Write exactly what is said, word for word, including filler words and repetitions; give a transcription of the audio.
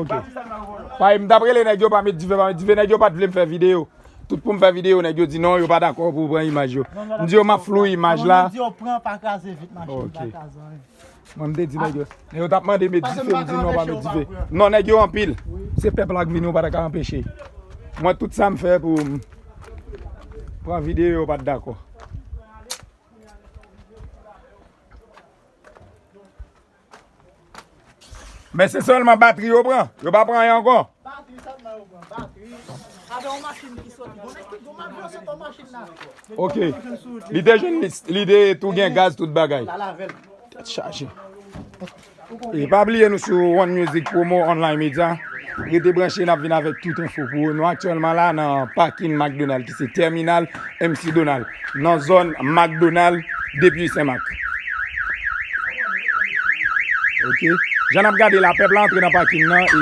Ok. Paske m t ap rele nèg yo pa met dife, pa met dife, nèg yo pa t vle m fè videyo. Tout pou m fè videyo, nèg yo di non, yo pa dakò pou pran imaj yo. M di yo m ap flou imaj la. Di yo pran, pa kraze vit machin, pa kraze anyen. Mwen m te di nèg yo, nèg yo t ap mande met dife, m di non, pa met dife. Non, nèg yo anpil. Se pèp la k vini, yo pa ta ka anpeche. Mwen tout sa m fè pou m pran videyo, yo pa t dakò. Men se sèlman batri yo pran. Yo pa pran anyen ankò. Batri sèlman yo pran. Batri. Avè yon machin ki soti. Gon nèg ki gon malveyan sot yon machin la. Ok. Li te jwenn li, li te tou gen gaz, tout bagay. Tèt chaje. E pa bliye nou sou One Music Promo Online Media. Rete branche, n ap vin avèk tout enfo pou ou. Nou aktyèlman la nan pakin McDonald ki se tèminal M C Donald. Nan zòn McDonald depi Senmak. Ok. Jan n ap gade la, pèp la antre nan pakin nan e